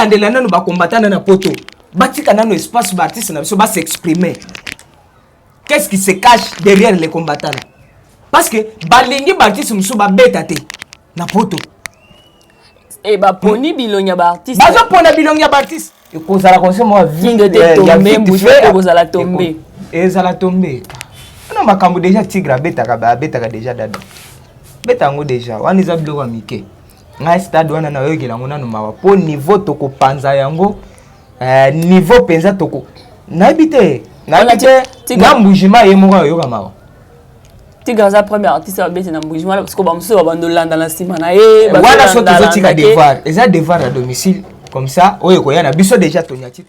Balandela nanu bacombattant na poto, batika nanu espace baartiste na biso bas'exprimer. Qu'est-ce qui se cache derrière les combattants là? Parce que balingi baartiste mosusu babeta te na poto. E baponi bilongi ya baartiste. Bazopona bilongi ya baartiste. Ekozala conseil moko King te tombe, Mbuji ekozala tombe. Ezala tombe wana makambo déjà. Tigre abetaka, abetaka déjà, dada beta yango déjà. Wana eza biloko ya mike. Ngai stade wana nayokela yango nano mawa, mpo niveau tokopanza yango, niveau mpenza toko, nayebi te, nayebi te. Na Mbujima ye moko ayoka mawa. Tigre aza premier artiste abeti na Mbujima, parce que bamosusu babanda olanda na nsima na ye. Wana so tozotika devoir, eza devoir ya domicile comme ça oyo ekoya na biso déjà. Toniati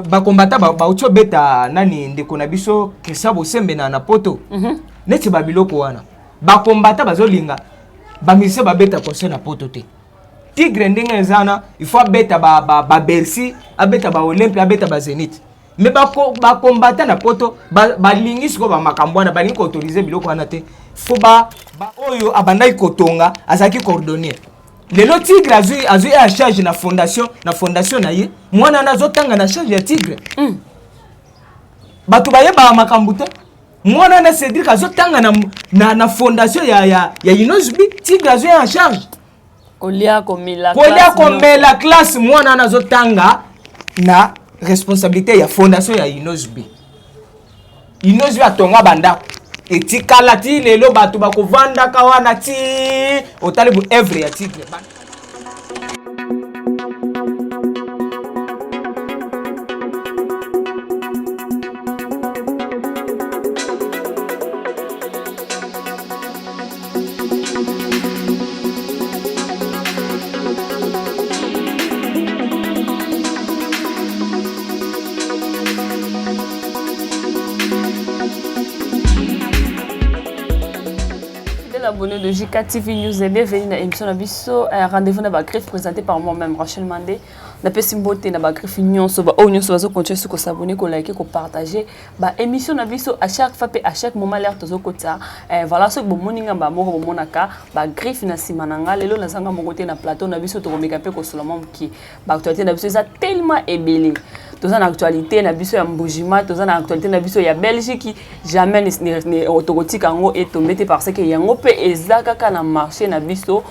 bacombattants bauti obeta nani, ndeko na biso Christian Bosembe na poto. Neti babiloko wana, bacombattants bazolinga bamusicien babeta concert na poto te. Tigre ndenge eza wana, il faut abeta baBercy, abeta baOlympia, abeta baZénith, mais bacombattants na poto balingi sikoyo bamakambo wana, balingi koautoriser biloko wana te. Fo oyo abandaki kotonga azalaki cordonnier, lelo Tigre azwi en charge na fondation na ye. Mwana wana azotanga na charge ya Tigre. Bato bayebaka makambo te. Mwana wana Cédrik azotanga na fondation ya Innoss'B. Tigre azwi en charge. Kolia, komela. Kolia, komela, classe. Mwana wana azotanga na responsabilité ya fondation ya Innoss'B. Innoss'B atonga bandako etikala ti lelo, bato bakovandaka wana ti otali bo œuvre ya Tigre. Abonné de JK TV News et bienvenue dans l'émission na biso Rendez-vous na ba griffe, présenté par moi-même, Rachel Mandé. Napesi mbote na bagriffe nyonso, ba oyo nyonso bazocontinue soki kos'abonner, kolike, kopartage ba émission na biso à chaque fois mpe à chaque moment l'heure tozokota. Voilà, soki bomoni nga moko, bomonaka bagriffe na nsima na nga. Lelo nazanga moko te na plateau na biso. Tokomeka mpe kosola mwa moke. Baactualité na biso eza tellement ebele. Toza na actualité na biso ya Mbujima, toza na actualité na biso ya Belgique. Jamais tokotika yango etombe te, parce que yango mpe eza kaka na marché na biso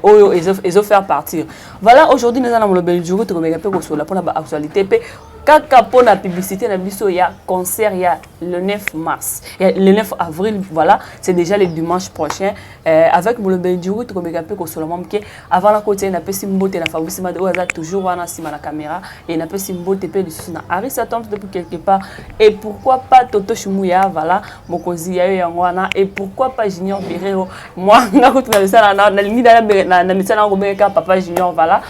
oyo ezofaire partir. Voilà, aujourd'hui naza na Molobeli Djuri. Tokomeka mpe kosola mpona baactualité mpe kaka mpona publicité na biso ya concert ya le 9 mars, ya le 9 avril. Voilà, c'est déjà le dimanche prochain. Avec Molobeli Djuri, tokomeka mpe kosola mwa moke. Avant nakotia, napesi mbote na Fabrice Made oyo aza toujours wana nsima na caméra, et napesi mbote mpe lisusu na Arisa Toms depuis quelque part, et pourquoi pas Toto Shumuya. Voilà, mokonzi ya yo yango wana. Et pourquoi pas Junior Birero. Moi nga kutu na misala, nalingi na misala yango kobengeka papa Junior. Voilà,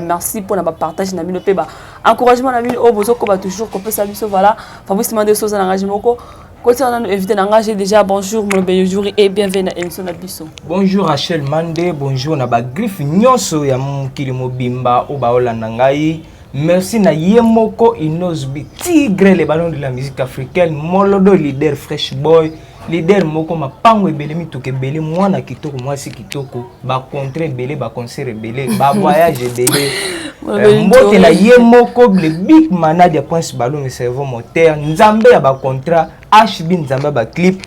merci mpona bapartage na bino mpe ba encouragement na bino oyo bozokoba toujours kopesa biso. Voilà, Fabrice Mande soza na ngai moko kotia nanu invité na ngai. Déjà bonjour Molobeli Djuri et bienvenue na émission na biso. Bonjour Rachel Mande, bonjour na bagriffe nyonso ya mokili mobimba oyo baolanda ngai. Merci na ye moko Innoss'B, Tigre, le ballon de la musique africaine, molodo leader, fresh boy leader moko, mapango ebele, mituka ebele, mwana kitoko, mwasi kitoko, bacontre ebele, baconcert ebele, bavoyage ebele. Mbote na ye moko le big manade ya Prince Balonge, cerveau moteur, nzambe ya bacontrat, HB, nzambe ya baclip,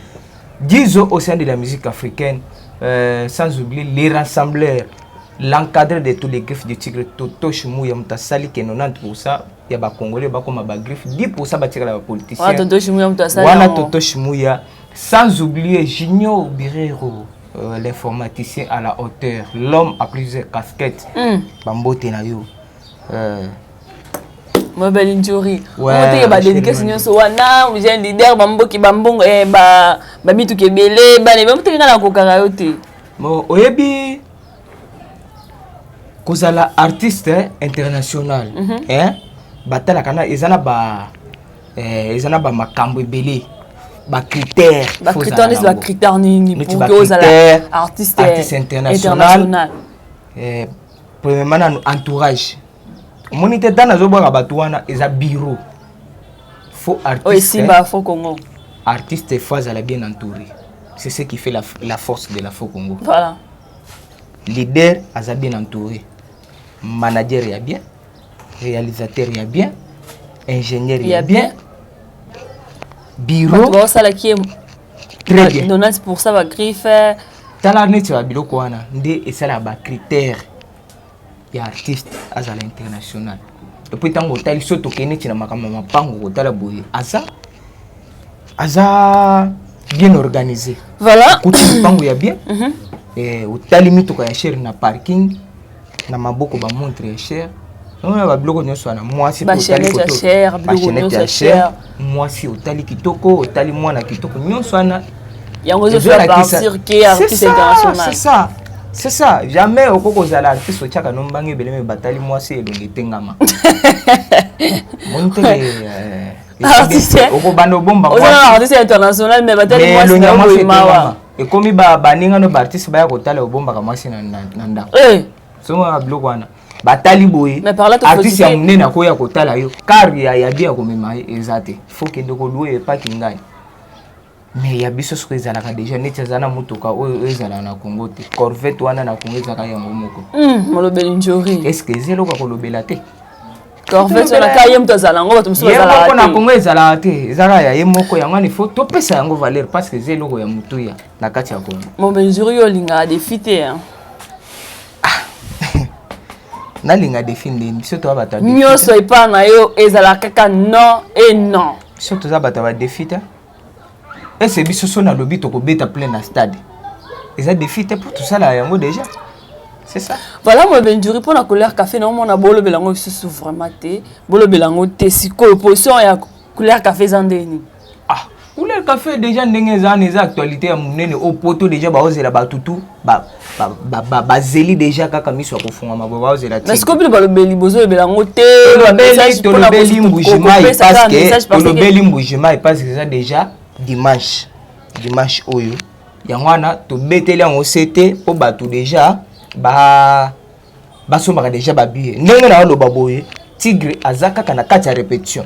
Dizo, océan de la musique africaine, sans oublier les rassembleurs, l'encadré de tous les griffes du Tigre, Toto Chimouya, moto asali ke 90% ya bacongolais bakoma bagriffe, 10% batikala bapoliticien. Wana Toto Chimouya. Sans oublier Junior Birero, l'informaticien à la hauteur, l'homme à plusieurs casquettes. Bambote na yo. Mobeli Njuri, oteke badédicace nyonso wana, jeune leader, bamboki, bambongo, bamituka ebele, bana bamoteke, nga nakokaka yo te. Bon, oyebi kozala artiste international, hein? Batalaka na eza na ba eza na bamakambo ebele, bacritère. Bacritère neti bacritère nini pour que ozala artiste? Artiste international, premièrement nanu entourage. Omoni te, ntango nazobwaka bato wana, eza bureau. Faut artiste oyo esimba fo Congo. Artiste faut azala bien entouré, c'est ce qui fait la force de la fo Congo. Voilà. Leader aza bien entouré, manager ya bien. Réalisateur ya bien, ingénieur ya ya bien, bien, bureau bato baosalaki ye. Très bien. 90 % bagriffe. Tala neti ba biloko wana nde esalaka bacritère ya artiste azala international. Et puis ntango otali, so tokei neti na makambo ya mapango, kotala boye, aza bien organisé. Okuti lopango ya bien, otali mituka ya cher na parking, na maboko bamontre ya cher, omona babiloko nyonso wana. Mwasi mpe otali Bachaînette ya photo, cher, biloko bachaînette nyonso ya ya cher, cher. Mwasi otali kitoko, otali mwana kitoko, nyonso wana Yango ezofaire partir ke artiste C'est ça, international. c'est ça, c'est ça. Jamais okoki kozala artiste, otiaka no mbanga ebele, me batali mwasi, elongi etengama. Moni te? Artiste. Okobanda obomba. Oza na artiste international, mais batali mwasi elongi na ya yo mwasi boye, mawa. etengama, ekomi baninga no baartiste baya kotala, obombaka mwasi na ndako. Somona biloko wana, batali boye, Mais par là, artiste ya monene akoya kotala yo, car ya bien ya komema ye eza te, faut kende kolouer epaki ngai. Mais ya biso soki ezalaka déjà, neti aza na motuka oyo ezalaka na Congo te, Corvette wana na Congo ezalaka yango moko. Molobeli njori. Est ce que eza eloko ya kolobela te? Corvette wana, ka ye moto azala yango, bato mosusu Ye moko bazalaka na te. Congo ezalaka te, ezalaka ya ye moko. Yango wana ifo topesa yango valeur, parce que eza eloko ya motuya na kati ya Congo. Molobeli njori, yo olingaka défi te, hein? Nalinga défi ndeni? Biso toza bato ya défi te. Nyonso epai na yo ezalaka kaka non et non. Biso toza bato ya badéfi te. Ese biso so nalobi tokobeta plein na stade, eza défi te, mpo tosala yango déjà, c'est ça. Voilà, molobeli njuri, mpona Couleur Café, naomona bolobela yango lisusu vraiment te, bolobela yango te. Sikoyo position ya Couleur Café eza ndeni? Ah, Couleur Café déjà, ndenge eza wana, eza actualité ya monene oyo poto déjà baozela. Batutu bazeli déjà kaka miso ya kofungama boye, baozela. Mais sikoyo bino balobeli, bozolobela yango te. Tolobeli Mbujimai parce que, tolobeli Mbujimai parce que eza déjà dimanche, dimanche oyo. Yango wana tobeteli yango se te, mpo bato déjà basombaka déjà babillet. Ndenge na oloba boye, Tigre aza kaka na kati ya répétition.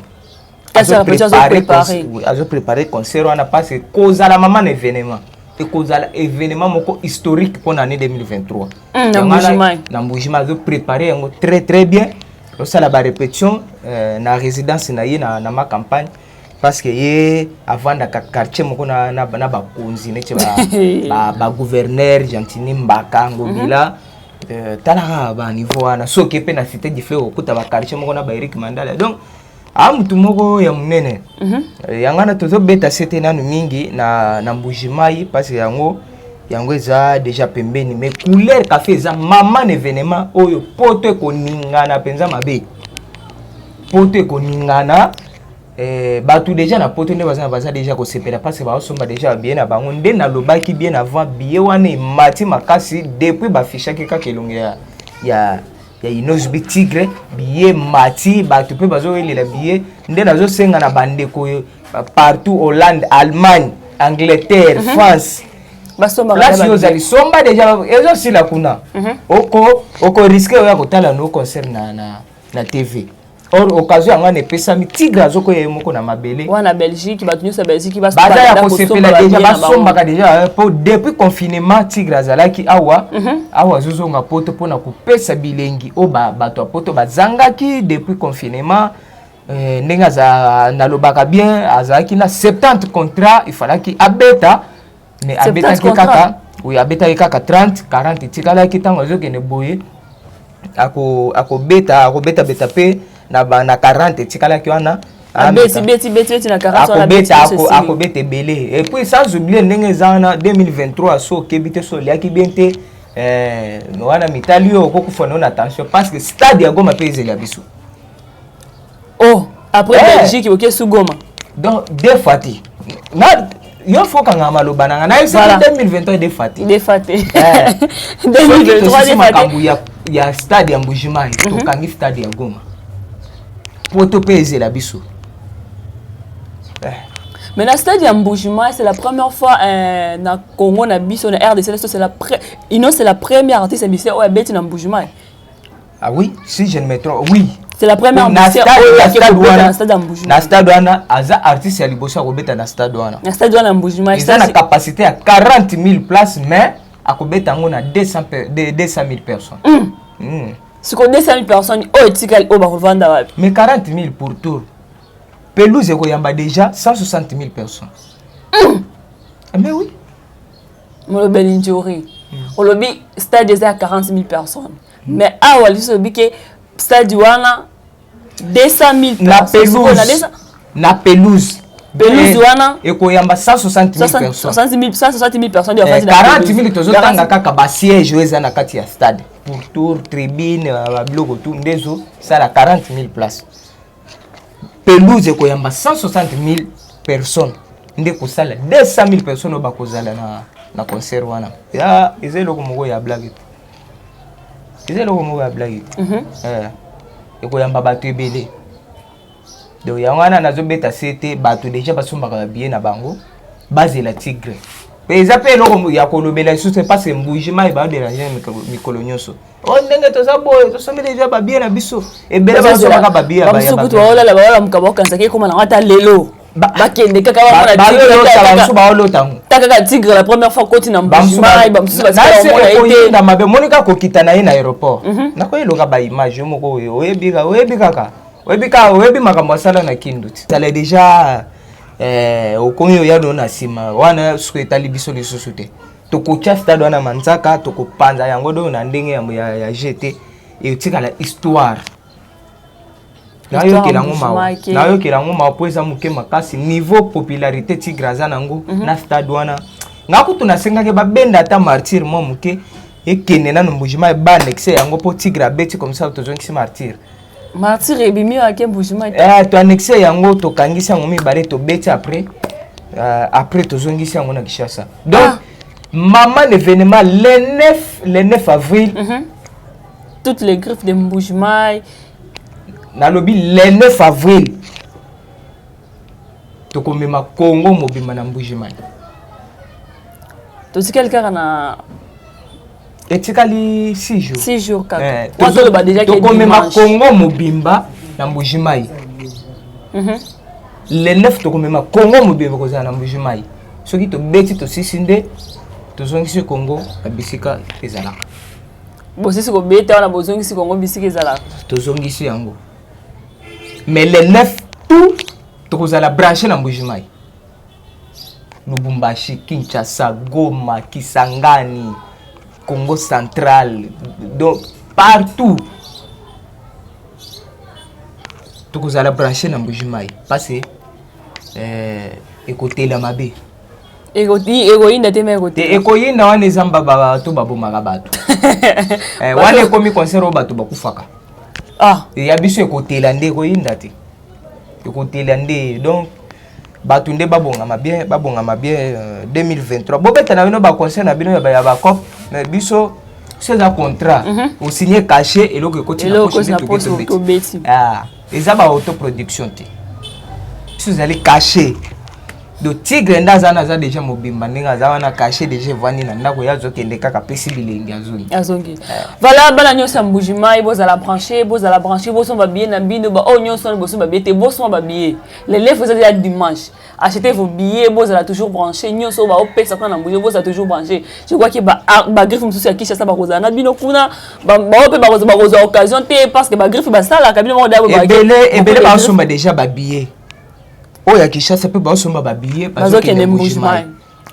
Kati ya répétition, azoprépare. Azoprépare concert wana, parce que kozala mama na événement, ekozala événement moko historique mpona année 2023. Na Yango wana, Mbujimai. Na Mbujimai azoprépare yango très très bien, osala barépétition na résidence na ye na ma campagne, parce que ye avandaka quartier moko na bakonzi neti bagouverneur Gentiny Mbaka Ngobila. Tala kaka baniveau wana, soki mpe na Cité du Fleuve, okuta baquartier moko na baErik Mandala. Donc aa mutu moko ya monene. Yango wana tozobeta sete nanu mingi na Mbujimai, parce que yango eza déjà pembeni. Mais Couleur Café eza mama na événement oyo poto ekoningana mpenza mabe, poto ekoningana. Bato déjà na poto nde baza déjà kosepela, parce que baosomba déjà babillet na bango. Nde nalobaki bien avant, billet wana emati makasi depuis baaffichaki kaka elongo ya Innoss'B Tigre. Billet mati, bato mpe bazowelela billet. Nde nazosenga na bandeko partout, Hollande, Allemagne, Angleterre, France, place oyo ozali, somba déjà, ezosila kuna. Oko risquer oya kotala no concert na TV. Or occasion yango wana epesami, Tigre azokoya ye moko na mabele. Wana Belgique, bato nyonso ya Belgique. Baza ya kosepela déjà, basombaka déjà, mpo depuis confinement Tigre azalaki awa. Awa azozonga poto mpona kopesa bilengi oyo bato ya poto bazangaki depuis confinement. Ndenge aza, nalobaka bien, azalaki na 70 contrat, ifalaki abeta, mais abetaki kaka, oui, abetaki kaka 30, 40 etikalaki. Ntango azokende boye, akobeta, akobetabeta mpe na 40 etikalaki wana. Akobeta, akobeta ebele. Et puis sans oublier, ndenge eza wana, 2023, so okebi te, so oliaki bien te, wana mitali oyo okokufa no na tension, parce que stade ya Goma mpe ezeli ya biso. Oh, après Belgique, oke su Goma? Donc deux fois te na yo, faut kanga maloba nanga na yebisaki 2023, deux fois te. Deux fois te. 2023 makambo ya stade ya Mbujimai, tokangi stade ya Goma, poto mpe ezela biso. Mais na stade ya Mbujimai, c'est la première fois na Congo na biso, na RDC, c'est la ino, c'est la première artiste musicien oyo abeti na Mbujimai. Ah oui, si je ne me trompe, oui. C'est la première musicien oyo na stade ya Mbujimai. Na stade wana, aza artiste ya liboso akobeta na stade wana. Na stade wana ya Mbujimai. Eza na capacité ya 40 000 places, mais akobeta yango na 200 000 personnes. Sikoyo 200 000 personnes oyo etikali, oyo bakovanda wapi? Mais 40 000 pour tour. Pelouse ekoyamba déjà 160 000 personnes. Mais oui. Molobeli Njori, olobi stade eza ya 40 000 personnes, mais awa lisusu olobi ke stade wana 200 000 Na personnes. Sikoyo na pelouse. 200 Na pelouse. Pelouse wana ekoyamba 160 000 personnes. 60 000, 160 000 personnes bafandi na 40 pelouse. 000, tozotanga kaka basiège oyo eza na kati ya stade, pourtour, tribune, babiloko tu nde ezosala 40 000 place. Pelouse ekoyamba 160 000 personnes, nde kosala 200 000 personnes oyo bakozala na concert wana. Ya eza eloko moko ya blague te, eza eloko moko ya blague te. Ekoyamba bato ebele. Donc yango wana nazobeta se te, bato déjà basombaka babillet na bango, bazela Tigre. Mpe eza mpe eloko ya kolobela lisusu te, parce que Mbujimai baodéranger mikolo nyonso. O ndenge toza boye, tosombi déjà babillet na biso ebele, basombaka babillet ya Bamosusu kutu baolala, baolamuka, baokanisaki ekóma nango ata lelo, bakende kaka bamona. Balolota, bamosusu baolota yango. Ta kaka Tigre la première fois koti na Mbujimai, bamosusu batikala omona ye te. Ekoyinda mabe, omoni kaka kokita na ye na aéroport, nakoyeloka baimage yo moko oyo oyebi kaka, oyebi kaka, oyebi kaka, oyebi makambo asala na Kindu ti zala déjà okomi oya no na nsima wana. Soki etali biso lisusu te, tokotia stade wana manzaka, tokopanza yango do na ndenge ya gt, etikala histoire. Nayokela yango mawa, nayokela yango mawa, mpo eza moke makasi. Niveau popularité Tigre aza nango na stade wana, nga kutu nasengaki babenda ata Martyr mwa moke, ekende nano Mbujimai, baannexe yango mpo Tigre abeti comme ça, tozongisi Martyr. Martyr ebimi ake Mbujimai. Toannexe yango, tokangisi yango mibale, tobeti après, après tozongisi yango na Kinshasa. Donc mama l'événement le 9, le 9 avril. Toutes les griffes de Mbujimai. Nalobi le 9 avril, tokomema Congo mobimba na Mbujimai. Totikali kaka na Etikali 6 jours. 6 jours kaka. Wana toloba déjà ke Tokomema dimanche. Congo mobimba na Mbujimai. Le 9, tokomema Congo mobimba kozala na Mbujimai. Soki tobeti, tosisi nde tozongisi Congo na bisika ezalaka. Bosisi kobeta wana, bozongisi Kongo bisika ezalaka. Tozongisi yango, mais le 9 tout tokozala branché na Mbujimai, Lubumbashi, Kinshasa, Goma, Kisangani, Congo Central, donc partout tokozala branché na Mbujimai, parce ekotela mabe. Ekoyinda te, me te. Ekoyinda wana eza bato babomaka bato. Wana ekomi concert oyo bato bakufaka. Ya biso ekotela nde, ekoyinda te, ekotela nde. Donc bato nde babongama bien, babongama bien. 2023 bobeta na bino baconcert na bino ya bacop, mais biso so eza contrat, osigne cachet, eloko ekoti na poche. Eza ba autoproduction te, biso ezali cachet. Donc Tigre nde aza wana, aza déjà mobimba ndenge aza wana, cachet déjà evandi na ndako, ye azokende kaka, apesi bilengi, azongi. Azongi, voilà. Bana nyonso ya Mbujimai, bozala branché, bozala branché, bosomba babillet na bino. Baoyo nyonso wana bosomba billet te, bosomba babillet. Le 9 eza déjà dimanche, achetez vos billets. Bozala toujours branché, nyonso oyo baopesa kuna na Mbuji, bozala toujours branché. Je crois que bagriffe mosusu ya Kinshasa bakozala na bino kuna, bao mpe bakozwa occasion te, parce que bagriffe basalaka bino moko. Ebele ebele basomba déjà babillet oyo ya Kinshasa, mpe baosomba babillet. Bazokende Mbujimai.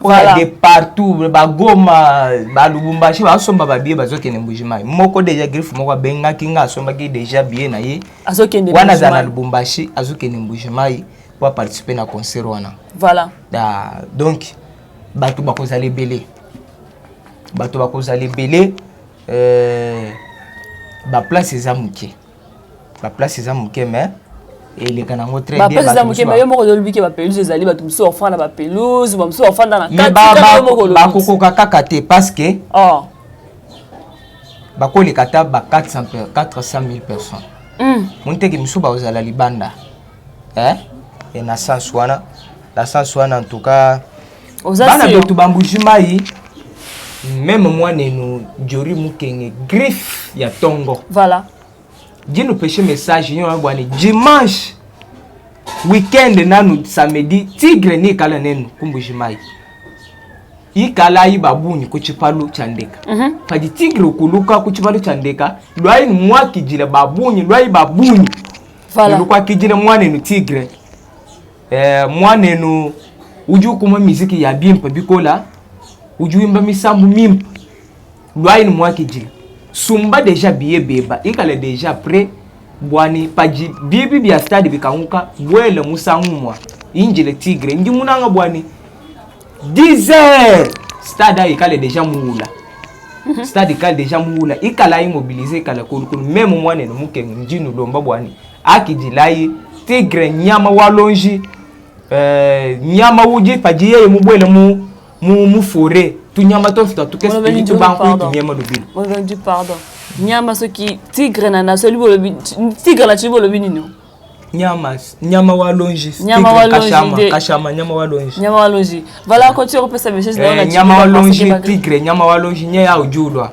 Oyo de partout, Bagoma, Balubumbashi, basomba babillet, bazokende Mbujimai. Moko déjà, griffe moko abengaki nga, asombaki déjà billet na ye. Azokende. Wana azala na Lubumbashi, azokende Mbujimai po aparticipe na concert wana. Voilà. Donc bato bakozala ebele, bato bakozala ebele. Baplace eza moke, baplace eza moke, mais eleka nango très bien. Baplace eza moke, mais yo moko olobi ke bapelouse ezali, bato mosusu bafanda na bapelouse, bamosusu bafanda na kati. Bakokoka kaka te, parce que bakoleka ata ba 400 000 personnes. Moni teke misusu bakozala libanda. E na sens wana, na sens wana, en tout cas bana betu bambuji mai, même mwanenu Jori Mukenge, griffe ya tongo. Dino peshe message yo bwani dimanche, weekend nanu samedi, Tigre ni kala nenu kumbuji mai. Ikalayi ba bungi ku tshipalu tshia ndeka. Padi tigre ukuluka ku tshipalu tshia ndeka, luayi numuakidile ba bungi, luayi ba bungi. Voilà. Nulukuakidile muanenu tigre. Muanenu udi ukuma miziki ya bimpe bikola, udi wimba misambu mimpe. Luayi numuakidile. Sumba deja billet beba, ikale deja prêt buani padi bibi bia stade bikanguka, buele musangu umua. Injile tigre, ndi munanga buani 10 heures stade ayi ikale deja muula. Stade ikale deja muula, ikala immobilisé, ikala kulukulu. Meme mwanenu mukenge ndi nulomba buani akidilayi tigre nyama wa lonji, nyama udi padi yeye mubwele mu forêt, tunyama tonso twa tukese Molobeli tudi Njoli, tubanku pardon. tunyema lubilu. Molobeli, pardon. Nyama soki tigre na na soli bolobi tigre na bolobi nini? Nyama, nyama wa lonji. Nyama Tigre, wa lonji kashama, kashama, nyama wa lonji. Nyama wa lonji. Voilà, continue kopesa message na na Nyama wa parce que lonji, tigre, nyama wa lonji, nye ya ujulwa.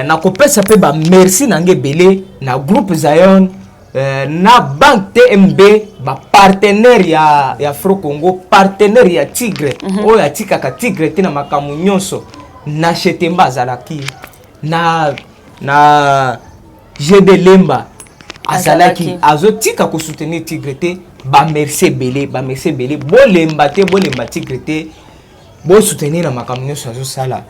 Nakopesa pe ba merci na nge ebele na groupe Zion, na banque TMB, ba partenaire ya Afro Congo, partenaire ya Tigre. Oyo atikaka Tigre te na makambo nyonso. Na Chetemba azalaki, na GD Lemba azalaki, Azalaki. azotika ko soutenir Tigre te. Ba merci ebele, ba merci ebele. Bolemba te, bolemba Tigre te. Bo soutenir na makambo nyonso azosala.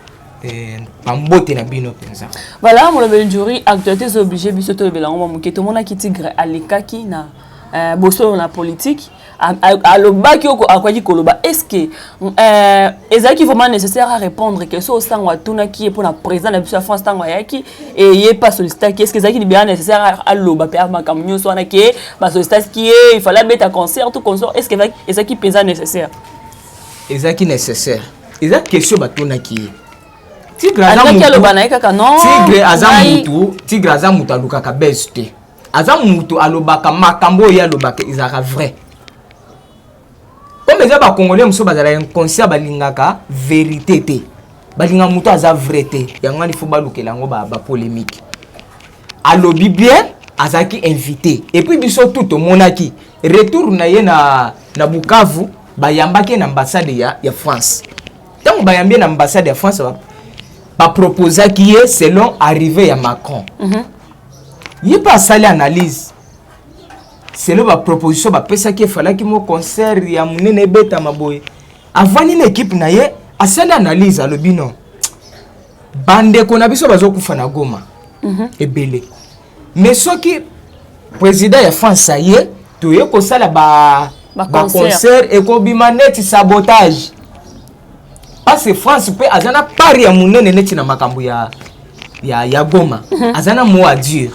Bambote na bino mpenza. Voilà, molobeli Njuri, actualité eza obligé biso tolobela yango mwa moke. Tomonaki Tigre alekaki na bosolo na politique. Alobaki oko akwaki koloba. Est-ce que ezalaki vraiment nécessaire à répondre que so osango atunaki ye mpona président na biso ya France ntango ayaki e ye pas sollicitaki? Est-ce que ezalaki libéral nécessaire aloba mpe makambo nyonso wana ke basollicitaki ye, il fallait abeta concert tout concert? Est-ce que ezalaki mpenza nécessaire? Ezalaki nécessaire. Eza question batunaki ye. Tigre aza Alingaki mutu. aloba na ye kaka non. Tigre aza ngai mutu, Tigre aza mutu alukaka buzz te. Aza mutu alobaka makambo oyo ye alobaka ezalaka vrai. Comme eza ba Congolais mosusu bazalaka inconscient, balingaka vérité te. Balingaka mutu aza vrai te. Yango wana il faut balukela yango ba polémique. Alobi bien, azalaki invité. Et puis biso tout tomonaki retour na ye na Bukavu, bayambaki ye na ambassade ya France. Ntango bayambi ye na ambassade ya France, baproposaki ye selon arrivée ya Macron. Ye mpe asali analyse selon baproposition bapesaki, efalaki mo concert ya monene ebetama boye. Avandi na équipe na ye, asali analyse, alobi non, bandeko na biso bazokufa na Goma ebele, mais soki président ya France aye, toye kosala Ba ba concert. Concert ekobima neti sabotage, parce que France mpe aza na part ya monene neti na makambo ya Goma. Aza na mot à dire.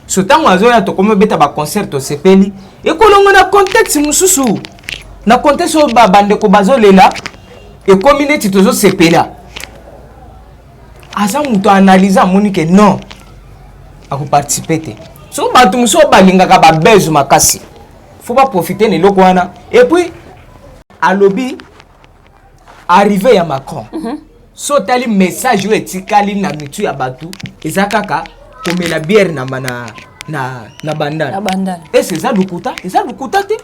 So ntango azoya, tokomi obeta baconcert, tosepeli, ekolongo na contexte mosusu, na contexte oyo bandeko bazolela, ekomi neti tozosepela. Aza moto analyse, amoni ke non, akoparticipe te. So bato mosusu oyo balingaka babuzz makasi, faut baprofite na eloko wana. Et puis alobi arrivé ya Macron, so otali message oyo etikali na mitu ya bato, eza kaka komela bière na bandana. Na bandana. Ese eza lokuta? Eza lokuta te.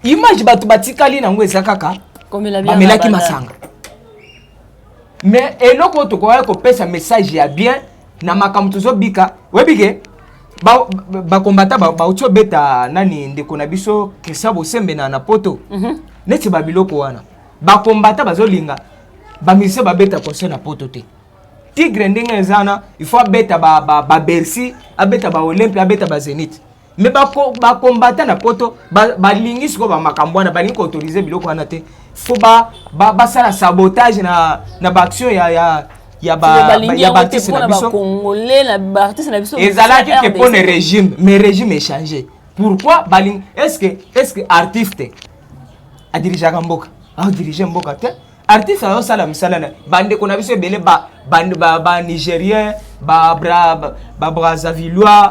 Image bato batikali nango eza kaka komela bière na bamelaki bandana. Masanga. Mais eloko oyo tokoki kopesa message ya bien na makambo tozobika, oyebi ke bakombata bauti obeta nani, ndeko na biso Christian Bosembe na poto. Neti babiloko wana, bakombata bazolinga bamusicien babeta concert na poto te. Tigre ndenge eza wana, il faut abeta baBercy, abeta baOlympia, abeta baZénith, mais bakombata na poto balingi sikoyo bamakambo wana, balingi koautorize biloko wana te. Faut basala sabotage na baaction ya Balingi ya yango te baartiste na mpona biso. Bacongolais na baartiste na biso. Ezalaki ke RDC. mpona régime, mais régime échangé. Pourquoi balingi? Est ce que artiste adirigeaka mboka? Adirige mboka te. Artiste azosala misala na bandeko na biso ebele, banigérien, babrazzavillois,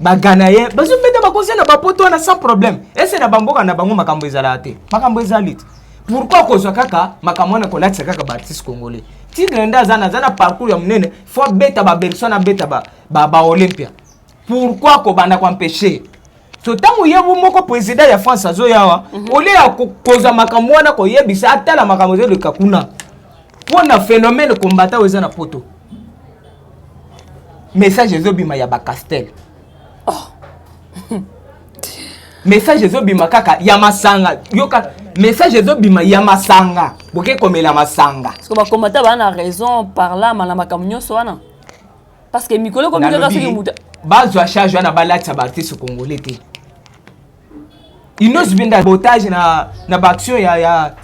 baganayen bazobeta baconcert na bapoto wana sans problème. Ese na bamboka na bango makambo ezalaka te? Makambo ezali te. Pourquoi kozwa kaka makambo wana, kolatisa kaka baartiste congolais? Tigre nde aza na parcours ya monene, faut abeta baBercy, abeta baOlympia. Pourquoi kobanda koempêche? So ntango ye moko président ya France azoya awa, olie ya kozwa makambo wana, koyebisa, atala makambo ezoleka kuna mpo na phénomène combattant oyo eza na Poto, message ezobima ya bacastel. Oh. Message ezobima kaka ya masanga. Yoka, message ezobima ya masanga, boke komela masanga. Parce que bacombattant baa na raison par là na makambo nyonso wana, parce que mikolo ekomi kaka soki moto Bazwa charge wana, balatisa baartiste congolais te. Innoss'B nde botage na baaction ya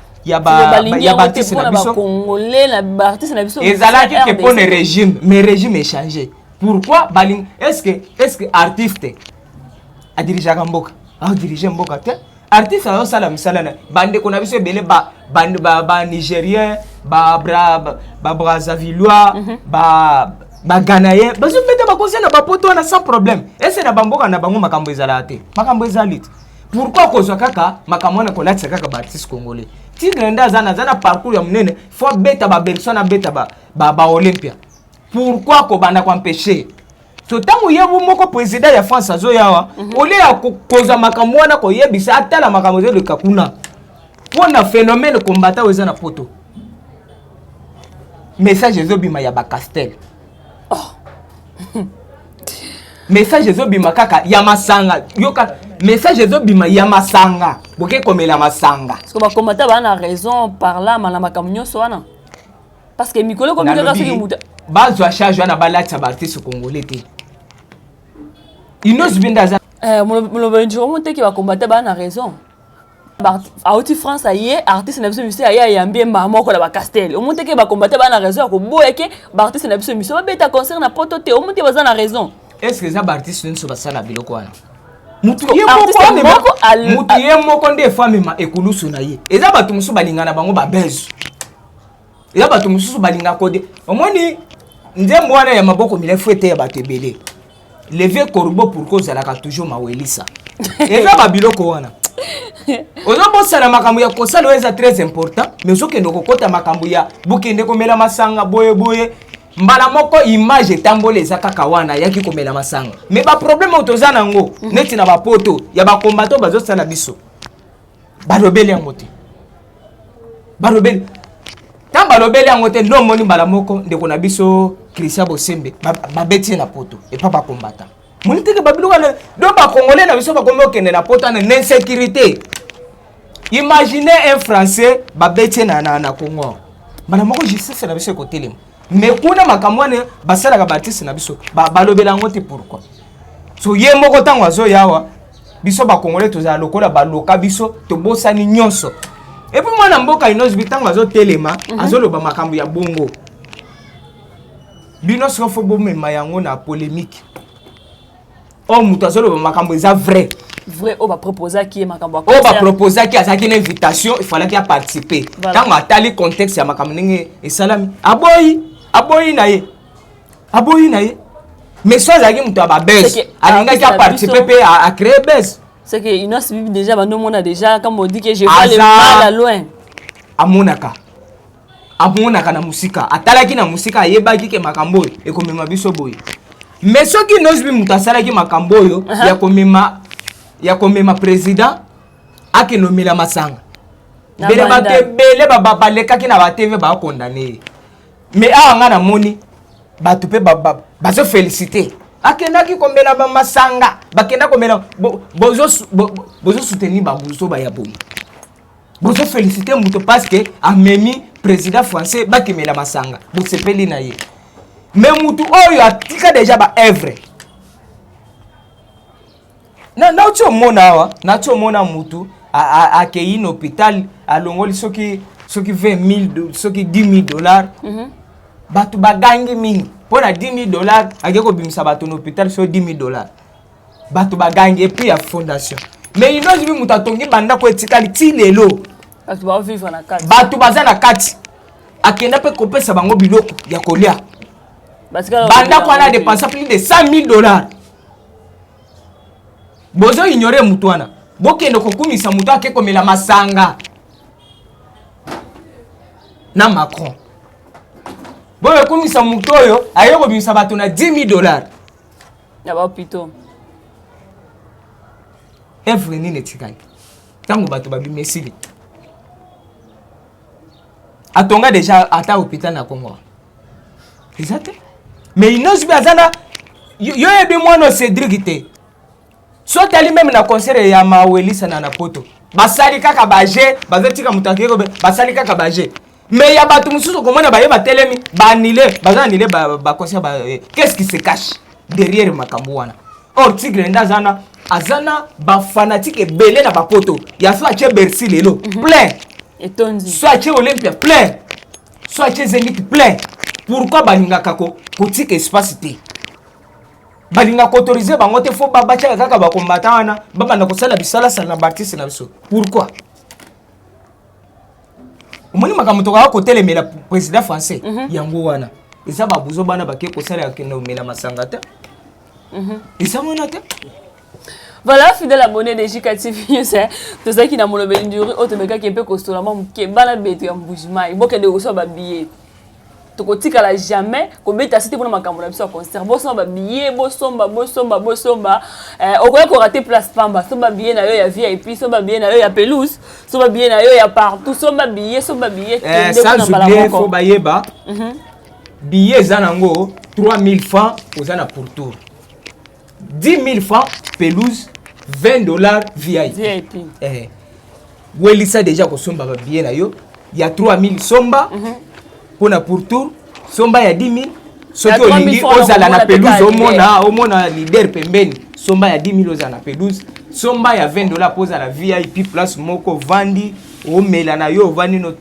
Balingi ya yango te baartiste na mpona biso. Bacongolais na baartiste na biso. Ezalaki ke RDC. mpo na régime, mais régime échangé. Pourquoi balingi? Est ce que artiste adirigeaka mboka? Adirige mboka te. Artiste azosala misala na bandeko na biso ebele, banigérien, babrazzavillois, baganayen, bazobeta baconcert na bapoto wana sans problème. Ese na bamboka na bango makambo ezalaka te? Makambo ezali te. Pourquoi kozwa kaka makambo wana, kolatisa kaka baartiste congolais? Tigre nde aza na parcours ya monene, faut abeta baBercy, abeta baOlympia. Pourquoi kobanda koempêcher? So ntango ye moko président ya France azoya awa, olie ya kozwa makambo wana, koyebisa, atala makambo ezoleka kuna mpo na phénomène combattant oyo eza na Poto, message ezobima ya bacastel. Oh. Message ezobima kaka ya masanga. Yoka, message ezobima ya masanga, boke komela masanga. Parce que bacombattant baa na raison par là na makambo nyonso wana, parce que mikolo ekomi kaka soki moto Bazwa charge wana, balatisa baartiste congolais te. Innoss'B nde aza Moloba ndiro teke bacombattant baa na raison. Auti France, aye, artiste na biso miso aye, ayambi ye mbala moko na bacastel. Omoni teke bacombattant baa na raison ya koboya ke baartiste na biso miso babeta concert na Poto te. Omoni te baza na raison? Est ce que eza baartiste nyonso basala biloko wana? Mutu ye moko, mutu ye moko nde efo amema ekulusu na ye. Eza bato mosusu balinga na bango babeze, eza bato mosusu balinga kode. Omoni nzembo wana ya maboko milefu ete ya bato ebele, levé corbeau, pourquoi ozalaka toujours mawelisa? Eza babiloko wana, ozobosana makambo ya kosala oyo eza très important, mais ozokende kokɔta makambo ya bokende komela masanga boyeboye. Mbala moko image etamboli, eza kaka wana ayaki komela masanga. Mais baproblème oyo toza nango neti na bapoto ya bacombattants, bazosala biso, balobeli yango te. Balobeli, ntango balobeli yango te, nde omoni mbala moko ndeko na biso Christian Bosembe babeti ye na Poto epa bacombattants. Moni teke babiloko wana. Donc bacongolais na biso bakomi okende na Poto wana na insécurité. Imaginez un Français babeti ye na Congo, mbala moko justice na biso ekotelema. Mais kuna makambo wana basalaka baartiste na biso, balobela yango te. Pourquoi? So ye moko ntango azoya awa, biso bacongolais tozala lokola baloka biso, tobosani nyonso. Et puis mwana mboka Innoss'B, ntango azotelema, azoloba makambo ya bongo, bino siko faut bomema yango na polémique. Oyo moto azoloba makambo eza vrai. Vrai, oyo baproposaki ye makambo. Oyo baproposaki, azalaki na invitation, il fallaki aparticiper. Ntango atali contexte ya makambo ndenge esalami, aboyi, aboyi na ye, aboyi na ye. Mais so azalaki moto ya babuzz, alingaki aparticiper mpe acréer buzz. C'est que Innoss'B déjà bandomona déjà, comme on dit que je vois le mal à loin. Amonaka, amonaka na mosika, atalaki na mosika, ayebaki ke makambo oyo ekomema biso boye. Mais soki Innoss'B moto asalaki makambo oyo ya komema président akende omela masanga, mbele bato ebele balekaki na baTV bakondane ye. Mais awa nga namoni bato mpe bazoféliciter, akendaki komela bamasanga, bakenda komela. Bozosoutenir babuzoba ya boye, bozoféliciter moto parce que amemi président français bakemela masanga, bosepeli na ye. Mais mutu oyo atika déjà baœuvre, nauti omona awa, nauti omona mutu akei na hôpital, alongoli soki 20 000, soki 10 000 dollars. Bato bagangi mingi mpo na 10 000 dollars. Ake kobimisa bato na hôpital, soki 10 000 dollars, bato bagangi. Et puis ya fondation. Mais Innoss'B, moto atongi bandako etikali ti lelo. Bato baza na kati, akenda mpe kopesa bango biloko ya kolia. Bandako wana adepensa plus de 100 000 dollars. Bozo ignore motu wana, bokende kokumisa motu ake komela masanga na Macron. Boyokumisa motu oyo aye kobimisa bato na 10 000 dollars. Na bahôpitaux. Œuvre nini etikali ntango bato babimi esili? Atonga déjà ata hôpital na Congo eza te. Mais Innoss'B aza na yo yebi mwana Cédrik te. So otali même na concert ya Mawelisa na Poto, basali kaka baje, bazotika moto akei kobe, basali kaka baje. Mais ya bato mosusu komona baye batelemi, baanile, baza anile baconcert ba, qu'est-ce qui se cache derrière makambo wana? Or Tigre nde aza na bafanatiques ebele na bapoto. Ya so atie Bercy lelo plein. Etondi. So atie Olympia plein, so atie Zénith plein. Pourquoi balingaka kotika espace te? Balingaka koautoriser bango te. Fo batiaka kaka bakombata wana, babanda kosala bisalasala na baartiste na biso. Pourquoi? Omoni makambo tokaka kotelemela président français yango wana eza babuzo bana bake kosala, akende omela masanga te, eza wana te. Voilà, fidèle abonné de JK TV News, tozalaki na molobeli nduri oyo tomekaki mpe kosola mwa moke. Bana beto ya Mbujimai, bokende kosomba babillet. Tokotikala jamais kobeta site mpona makambo na biso ya concert. Bosomba babillet, bosomba, bosomba, bosomba. Okoki korater place pamba. Somba billet na yo ya VIP, somba billet na yo ya pelouse, somba billet na yo ya partout, somba billet, somba billet. Sans oublier, fo bayeba billet eza nango 3000 francs oza na pourtour, 10 000 francs pelouse, 20 $ VIP. VIP. Welisa déjà kosomba babillet na yo ya 3000, somba mpona pourtour, somba ya 10 000 soki olingi ozala na pelouse, omona leader pembeni. Somba ya 10 000 ozala na pelouse, somba ya 20 $ mpo ozala VIP, place moko ovandi, omela na yo, ovandi no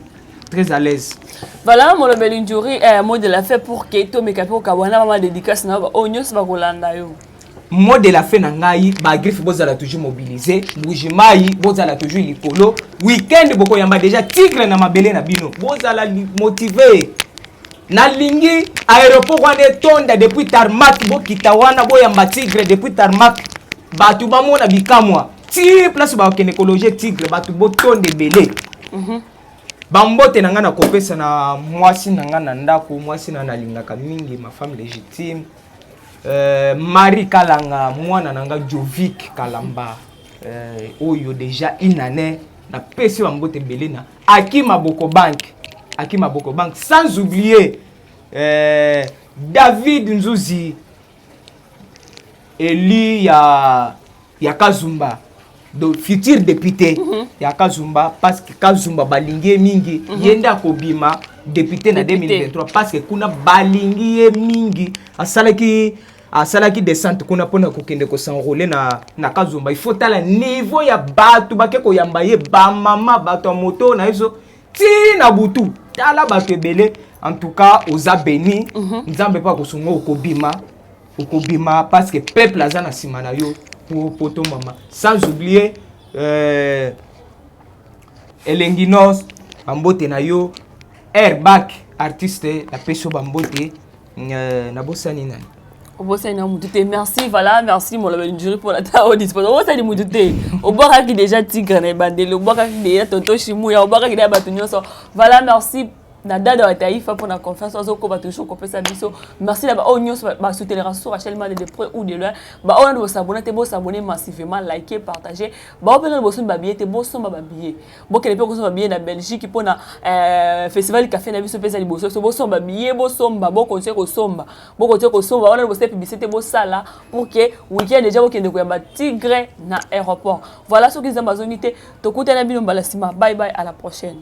très à l'aise. Voilà, molobeli njuri, mot de la fin pour que tomeka mpe kokabwana, mama dédicace na yo oyo nyonso bakolanda yo. Mot de la fin na ngai: bagriffe, bozala toujours mobilisé. Mbujimai, bozala toujours likolo. Weekend bokoyamba déjà Tigre na mabele na bino. Bozala motivé. Nalingi aéroport wana etonda depuis tarmac. Bokita wana, boyamba Tigre depuis tarmac, bato bamona bikamwa ti place bakokende kologer Tigre. Bato botonda ebele. Bambote na ngai nakopesa na mwasi na ngai na ndako, mwasi na nalingaka mingi, ma femme légitime, Marie Kalanga, mwana na nga Jovic Kalamba, oyo déjà une année. Napesi bambote ebele na Aki Maboko Bank, Aki Maboko Bank, sans oublier David Nzuzi, eli ya Kazumba, do futur député ya Kazumba, parce que Kazumba balingi ye mingi. Ye nde akobima député na 2023, parce que kuna balingi ye mingi. Asalaki descente kuna mpona kokende kos'enrôler na Kazumba. Il faut tala niveau ya bato bake koyamba ye, bamama, bato ya moto na biso ti na butu. Tala bato ebele. En tout cas, oza béni. Nzambe mpo akosunga, okobima, okobima, parce que peuple aza na nsima na yo po tomama. Sans oublier Elengi Nos, bambote na yo. Airbag artiste, napesi yo bambote. Nabosani nani? Obosani na mutu te. Merci, voilà, merci molobeli njuri mpona ta odispose. Obosani mutu te. Obwakaki déjà Tigre na ebandeli, obwakaki déjà tonto Shimuya, obwakaki déjà bato nyonso. Voilà, merci na Dada wa Taifa mpona confiance azokoba toujours kopesa biso. Merci na baoyo nyonso basoutenera sur Rachel Made de près ou de loin. Baoyo nano bosabona te, bosabone massivement, like, partager. Baoyo mpe nano bosombi babillet te, bosomba babillet, bokende mpe kosomba babillet na Belgique mpona festival café na biso mpe eza liboso. So bosomba billet, bosomba, bokontinue kosomba, bokontinue kosomba. Wana bosala publicité, bosala pour que weekend déjà bokende koyamba Tigre na aéroport. Voilà, soki Nzambe azongi te, tokutana bino mbala nsima. Bye bye, à la prochaine.